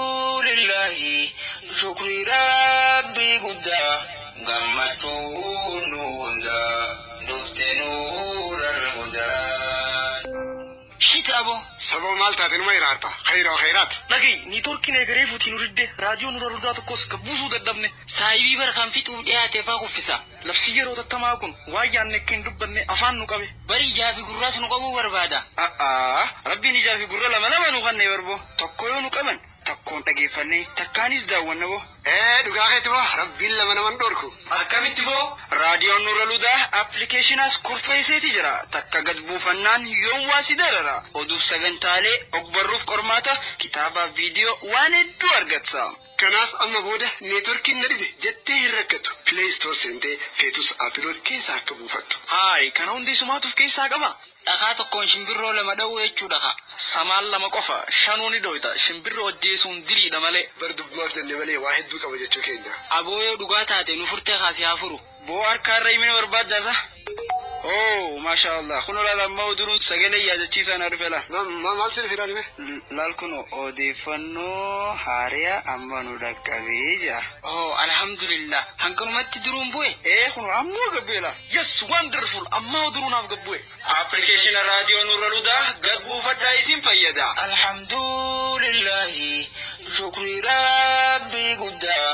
Alhamdulillahi shukri rabbi guddaa gammachuun nu hundaa dhufte nuural hudaa. Shit abo. Sababa maal taate numa hiraarta? Khayra khayraat. Dhagahi niitoorkiin eegaree fuutii nu didde raadiyoo nurra ruddaa tokkos buusuu dadhabne. Saayibii bara kan fixuuf dhiyaate faa kuffisa. Labsii yeroo tattamaa kun waan yaadne akka hin dubbanne afaan nu qabe. Bari ijaa fi gurraas nu qabuu barbaada. A'aa rabbiin ijaa fi gurra lama lama nu kanne barbo tokko yoo nu qaban takkoon dhageeffannee takkaanis daawwanna boo. Ee dhugaa keetti boo rabbiin lama naman dhorku. Akkamitti boo raadiyoon nurra ludaa appilikeeshinaas kurfeesseeti jira takka gad buufannaan yoom waa si darara oduuf sagantaalee ogbarruuf qormaata kitaabaa viidiyoo waan hedduu argatta. Kanaaf amma booda neetworkiin na dhibe jettee hin rakkattu. Play Store seentee feetus aapilood keessaa akka buufattu. Haay kana hundi sumaatuuf keessaa qaba. Dhakaa tokkoon shimbirroo lama dha'uu jechuudha kaa. Samaan lama qofa shanuu ni dhoyta shimbirroo ajjeesuun diriidha malee. Bar dubbaaf jenne malee waa hedduu qaba jechuu keenya. Aboo yoo dhugaa taate nu furtee kaasee haa furu. Boo harkaarra himina barbaaddaasa. Oh, masha Allah. Kun olaal amma oduun sagalee yaadachiisaa na dhufe laa. Maal si dhufe dhaalime? Laal kun odeeffannoo haariyaa amma nu dhaqqabee jira. Oh alhamdulillah hanqinumatti duruun bu'e. Ee kun ammoo gabbeela. Yes wonderful amma oduu naaf gabbu'e. Appilikeeshina raadiyoo nurra ludaa gad buufadhaa isin fayyada. Alhamdulillahi shukri rabbi guddaa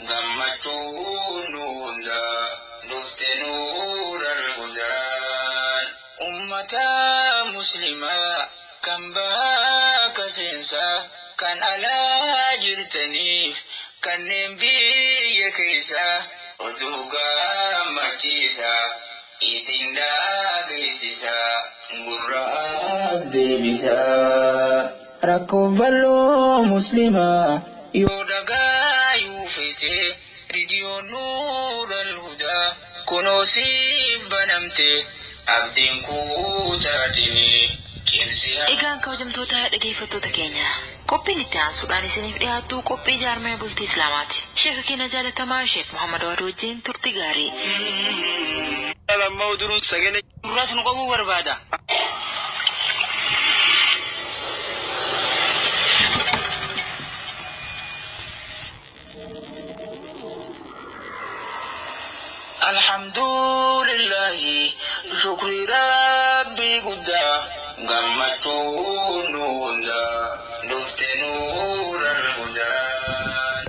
Gammachuun nu hundaa dhufte nuural hudaan. Ummata muslimaa kan bakka seensaa kan alaa jirtaniif kanneen biyya keessaa Oduu gammachiisaa isin dhageessisaa gurraa deebisaa. Rakkoon bal'oo muslimaa yoo dhagaayuu feete riidiyoon nuural hudaa kunoo siif banamte Abdiin kuutaatini cimsi Egaan kabajamtoota dhaggeeffattoota keenya qophiin itti aansuudhaan isiniif dhiyaattu qophii jaarmee bultii Islaamaati. Sheeka keenya jaalatamaa Sheek Muhammad Waaduu wajjin turtii gaarii. Amma oduun sagalee gurraas nu qabuu barbaada. Alhamdulillahi shukri rabbi guddaa gammachuun nu hundaa dhufte nuural hudaan.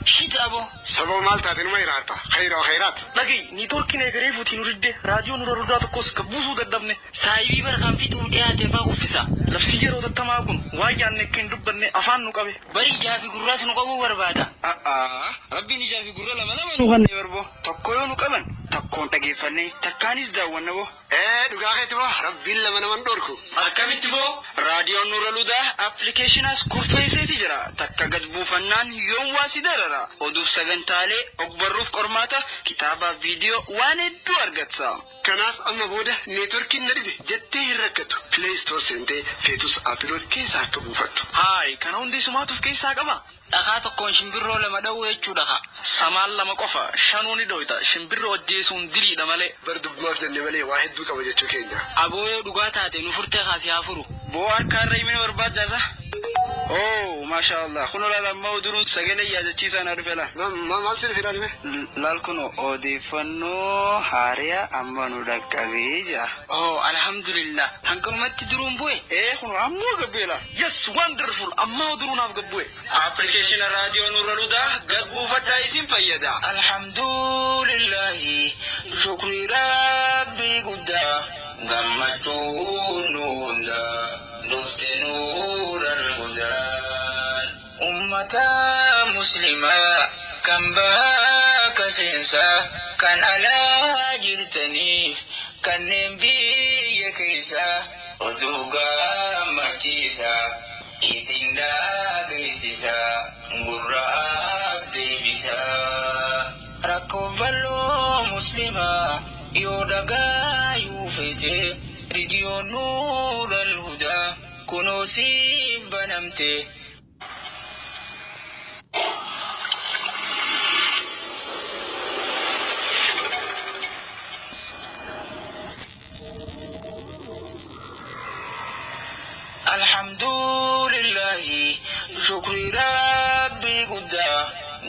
Shit abo. Sababa maal taate numa hiraarta? Khayra khayraat. Dhagahi niitoorkiin eegaree fuutii nu didde raadiyoo nurra ruddaa tokkos buusuu dadhabne. Saayibii bara kan fixuuf dhiyaate faa kuffisa. Labsii yeroo tattamaa kun waan yaadne akka hin dubbanne afaan nu qabe. Bari ijaa fi gurraas nu qabuu barbaada. A'aa rabbiin ijaa fi gurra lama lama nu kanne barbo tokko yoo nu qaban takkoon dhageeffannee takkaanis daawwanna boo. Ee dhugaa keetti boo rabbiin lama naman dhorku. Akkamitti boo raadiyoon nurra ludaa appilikeeshinaas kurfeesseeti jira takka gad buufannaan yoom waa si darara oduuf sagantaalee ogbarruuf qormaata kitaabaa viidiyoo waan hedduu argatta. Kanaaf amma booda neetworkiin na dhibe jettee hin rakkattu. Play Store seentee feetus aapilood keessaa akka buufattu. Haay kana hundi sumaatuuf keessaa qaba. Dhakaa tokkoon shimbirroo lama dha'uu jechuudha kaa. Samaan lama qofa shanuu ni dhoyta shimbirroo ajjeesuun diriidha malee. Bar dubbaaf jenne malee waa hedduu qaba jechuu keenya. Aboo yoo dhugaa taate nu furtee kaasee haa furu. Boo harkaarra himina barbaaddaasa. Oh, masha Allah. Kun olaal amma oduun sagalee yaadachiisaa na dhufe laa. Maal si dhufe dhaalime? Laal kun odeeffannoo haariyaa amma nu dhaqqabee jira. Oh alhamdulillah hanqinumatti duruun bu'e. Ee kun ammoo gabbeela. Yes wonderful amma oduu naaf gabbu'e. Appilikeeshina raadiyoo nurra ludaa gad buufadhaa isin fayyada. Alhamdulillahi shukri rabbi guddaa gammachuun nu hundaa dhufte nuural hudaan. Ummata muslimaa kan bakka seensaa kan alaa jirtaniif kanneen biyya keessaa Oduu gammachiisaa isin dhageessisaa gurraa deebisaa. Rakkoon bal'oo muslimaa yoo dhagaayuu feete riidiyoon nuural hudaa kunoo siif banamte. Alhamdulillahi shukri rabbi guddaa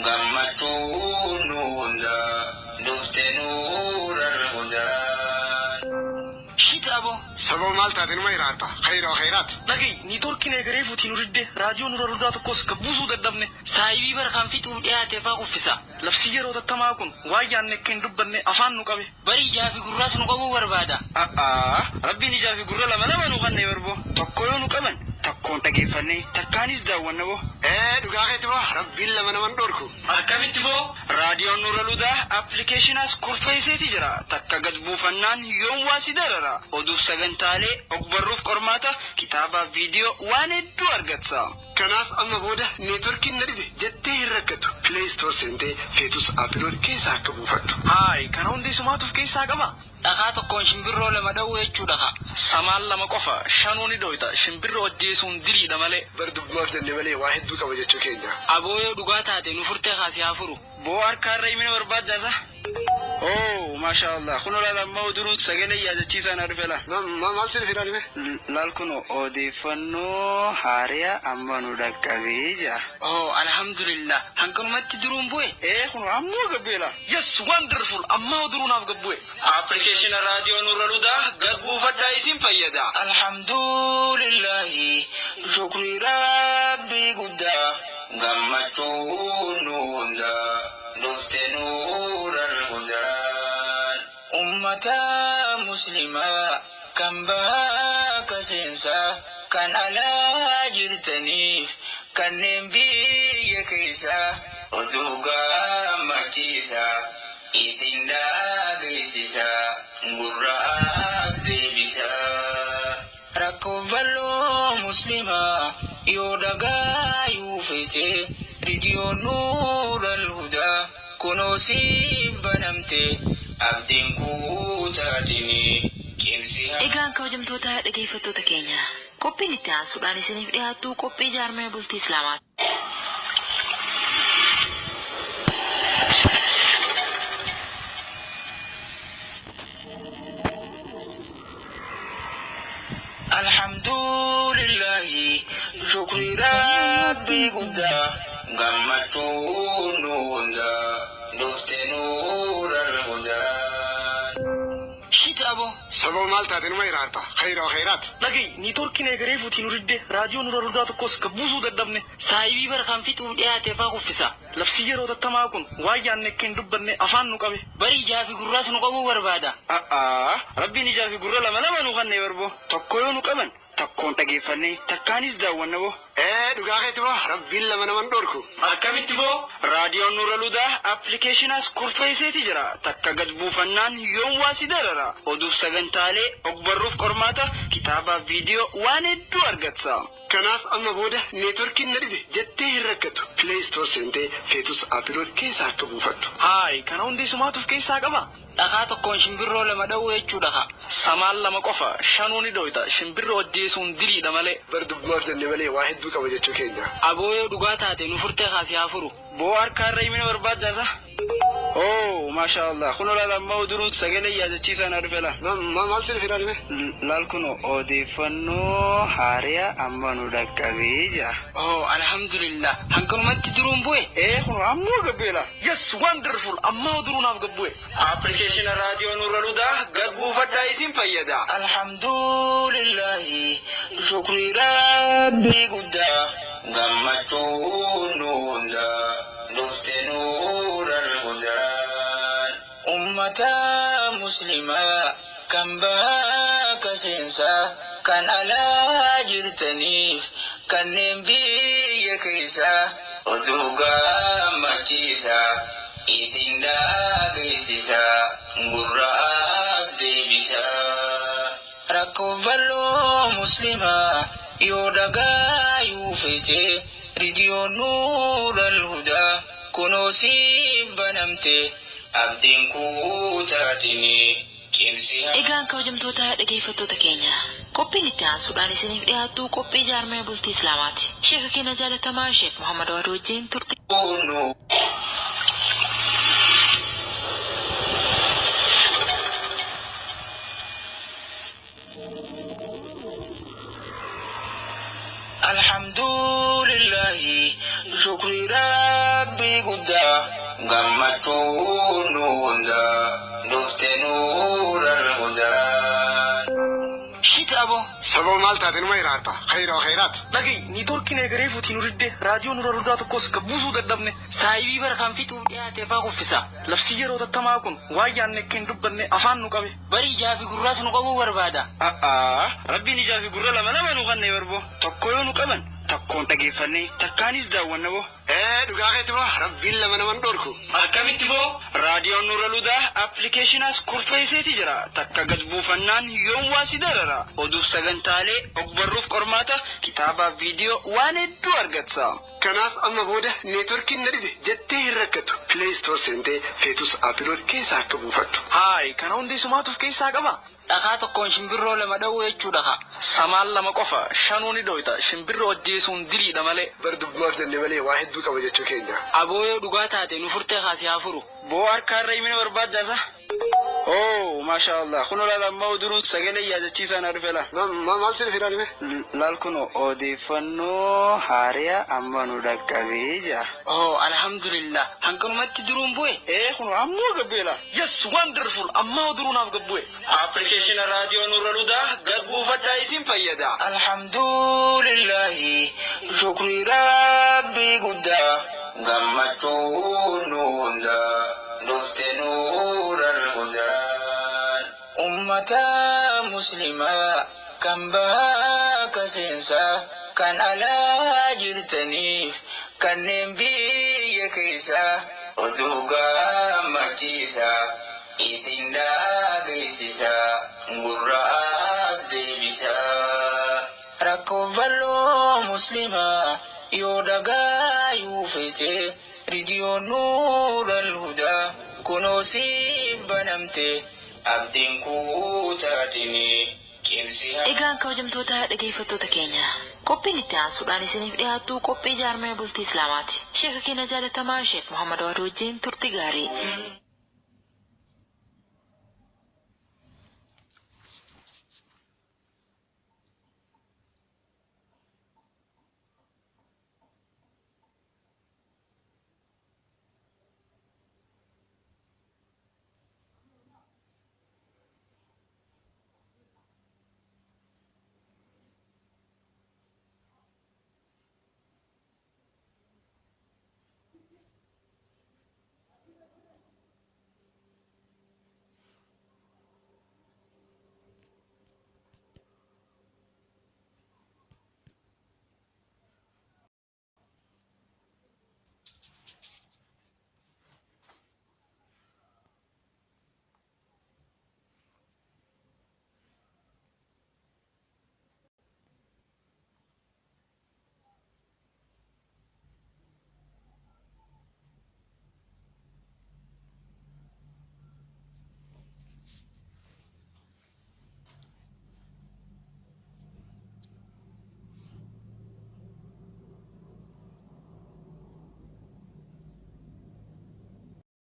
gammachuun nu hundaa dhufte nuural hudaa. Shit abo. Sababa maal taate numa hiraarta? Khayra wa khayraat. Dhagahi niitoorkiin eegaree fuutiin nu didde raadiyoo nurra rudaa tokkos buusuu dadhabne. Saayibii bara kan fixuuf dhiyaate faa kuffisa. Labsii yeroo tattamaa kun waan yaadne akka hin dubbanne afaan nu qabe. Bari ijaa fi gurraas nu qabuu barbaada. A'aa rabbiin ijaa fi gurra lama lama nu kanne barbo. Tokko yoo nu qaban takkoon dhageeffannee takkaanis daawwanna boo. Ee dhugaa keetti boo rabbiin lama naman dhorku. Akkamitti boo raadiyoon nurra ludaa appilikeeshinaas kurfeesseeti jira. Takka gad buufannaan yoom waa si darara. Oduuf sagantaalee ogbarruuf qormaata kitaaba viidiyoo waan hedduu argatta. Kanaaf amma booda neetworkiin na dhibe jettee hin rakkatu. Play Store seentee feetus aapilood keessaa akka buufattu. Haay kana hundi sumaatuuf keessaa qaba. Dhakaa tokkoon shimbirroo lama dha'uu jechuudha. Samaan lama qofa shanuu ni dhoyta shimbirroo ajjeesuun diriidha malee. Bar dubbaaf jenne malee waa hedduu qaba jechuu keenya. Aboo yoo dhugaa taate nu furtee kaasee haa furu. Boo harkaarra himina barbaaddaasa. Oh, masha Allah. Kun olaal amma oduun sagalee yaadachiisaa na dhufe laa. Maal si dhufe dhaalime? Laal kun odeeffannoo haariyaa amma nu dhaqqabee jira. Oh, alhamdulillah. Hanqanumatti duruun bu'e? Ee kun ammoo gabbeela. Yes wonderful amma oduu naaf gabbu'e. Appilikeeshina raadiyoo nurra ludaa gad buufadhaa isin fayyada. Alhamdulillahi shukri rabbi guddaa gammachuun nu hundaa dhufte nuural hudaan. Ummata muslimaa kan bakka seensaa kan alaa jirtaniif kanneen biyya keessaa oduu gammachiisaa isin dhageessisaa gurraas deebisaa. Rakkoo bal'oo muslimaa yoo dhagaayuu feete riidiyoo nuural hudaa kunoo siif banamte abdiin kuutaatini cimsi. Egaan kabajamtoota dhaggeeffattoota keenya qophiin itti aansuudhaan isiniif dhiyaattu qophii jaarmee bultii Islaamaati. Alhamdulillahi shukri rabbi guddaa gammachuun nu hundaa dhufte nuural hudaan. Shit abo. Sababa maal taate numa hiraarta? Khayra wa khayraat. Dhagahi niitoorkiin eegaree fuutiin nu didde raadiyoo nurra rudaa tokkos buusuu dadhabne. Saayibii bara kan fixuuf dhiyaate faa kuffisa. Labsii yeroo tattamaa kun waan yaadne akka hin dubbanne afaan nu qabe. Bari ijaa fi gurraas nu qabuu barbaada. A'aa rabbiin ijaa fi gurra lama lama nu kanne barbo. Tokko yoo nu qaban takkoon dhageeffannee takkaanis daawwanna boo. Ee dhugaa keetti boo rabbiin lama naman dhorku. Akkamitti boo raadiyoon nurra ludaa appilikeeshinaas kurfeesseeti jira. Takka gad buufannaan yoom waa si darara. Oduuf sagantaalee ogbarruuf qormaata kitaaba viidiyoo waan hedduu argatta. Kanaaf amma booda neetworkiin na dhibe jettee hin rakkatu. Play Store seentee feetus aapilood keessaa akka buufattu. Haay kana hundi sumaatuuf keessaa qaba. Dhakaa tokkoon shimbirroo lama dha'uu jechuudha. Samaan lama qofa shanuu ni dhoyta shimbirroo ajjeesuun diriidha malee. Bar dubbaaf jenne malee waa hedduu qaba jechuu keenya. Aboo yoo dhugaa taate nu furtee kaasee haa furu. Boo harkaarra himina barbaaddaasa. Oh, masha Allah. Kun olaal amma oduun sagalee yaadachiisaa na dhufe laa. Maal si dhufe dhaalime? Laal kun odeeffannoo haariyaa amma nu dhaqqabee jira. Oh, alhamdulillah. Hanqanumatti duruun bu'e? Ee kun ammoo gabbeela. Yes wonderful amma oduu naaf gabbu'e. Appilikeeshina raadiyoo nurra ludaa gad buufadhaa isin fayyada. Alhamdulillahi shukri rabbi guddaa gammachuun nu hundaa dhufte nuural hudaan. Ummata muslimaa kan bakka seensaa kan alaa jirtaniif kanneen biyya keessaa oduu gammachiisaa isin dhageessisaa gurraas deebisaa. Rakkoo bal'oo muslimaa yoo dhagaayuu feete riidiyoo nuural hudaa kunoo siif banamte abdiin kuutaatini cimsi. Egaan kabajamtoota dhaggeeffattoota keenya qophiin itti aansuudhaan isiniif dhiyaattu qophii jaarmee bultii Islaamaati. Sheeka keenya jaalatamaa Sheek Muhammad Waaduu wajjin turte. Nu Alhamdulillahi shukri rabbii guddaa gammachuun nu hundaa dhufte nuural hudaa. Shit abo. Sababa maal taate numa hiraarta? Khayra wa khayraat. Dhagahi, niitoorkiin eegaree fuutiin nu didde raadiyoo nurra rudaa tokkos buusuu dadhabne. Saayibii bara kan fixuuf dhiyaate faa kuffisa. Labsii yeroo tattamaa kun waan yaadne akka hin dubbanne afaan nu qabe. Bari ijaa fi gurraas nu qabuu barbaada. A'aa, rabbiin ijaa fi gurra lama lama nu kanne barbo. Tokko yoo nu qaban takkoon dhageeffannee takkaanis daawwanna boo. Ee, dhugaa keetti boo, rabbiin lama naman dhorku. Akkamitti boo? Raadiyoon Nurra Ludaa appilikeeshinaas kurfeesseeti jira. Takka gad buufannaan yoom waa si darara. Oduuf sagantaalee, ogbarruuf qormaata, kitaabaa, viidiyoo waan hedduu argatta. Kanaaf amma booda neetworkiin na dhibe jettee hin rakkatu. Play Store seentee feetus aapilood keessaa akka buufattu. Haay, kana hundi sumaatuuf keessaa qaba. Dhakaa tokkoon shimbirroo lama dha'uu jechuudha kaa. Samaan lama qofa shanuu ni dhoyta shimbirroo ajjeesuun diliidha malee. Bar dubbaaf jenne malee waa hedduu qaba jechuu keenya. Aboo yoo dhugaa taate nu furtee kaasee haa furu. Boo harkaarra himina barbaaddaasa. Oh, masha Allah. Kun olaal amma oduun sagalee yaadachiisaa na dhufe laa. Maal si dhufe dhaalime? Laal kun odeeffannoo haariyaa amma nu dhaqqabee jira. Oh, alhamdulillah. Hanqanumatti duruun bu'e. Ee, kun ammoo gabbeela. Yes, wonderful. Ammaa oduu naaf gabbu'e. Appilikeeshina raadiyoo Nurra Ludaa gad buufadhaa isin fayyada. Alhamdulillahi shukri rabbii guddaa gammachuun nu hundaa dhufte nuural hudaan. Ummata muslimaa kan bakka seensaa kan alaa jirtaniif kanneen biyya keessaa oduu gammachiisaa isin dhageessisaa gurraas deebisaa. Rakkoo bal'oo muslimaa yoo dhagaayuu feete riidiyoon nuural hudaa kunoo siif banamte abdiin kuutaatini cimsi. Egaan kabajamtoota dhaggeeffattoota keenya qophiin itti aansuudhaan isiniif dhiyaattu qophii jaarmee bultii Islaamaati. Sheeka keenya jaalatamaa Sheek Muhammad Waaduu wajjin turtii gaarii.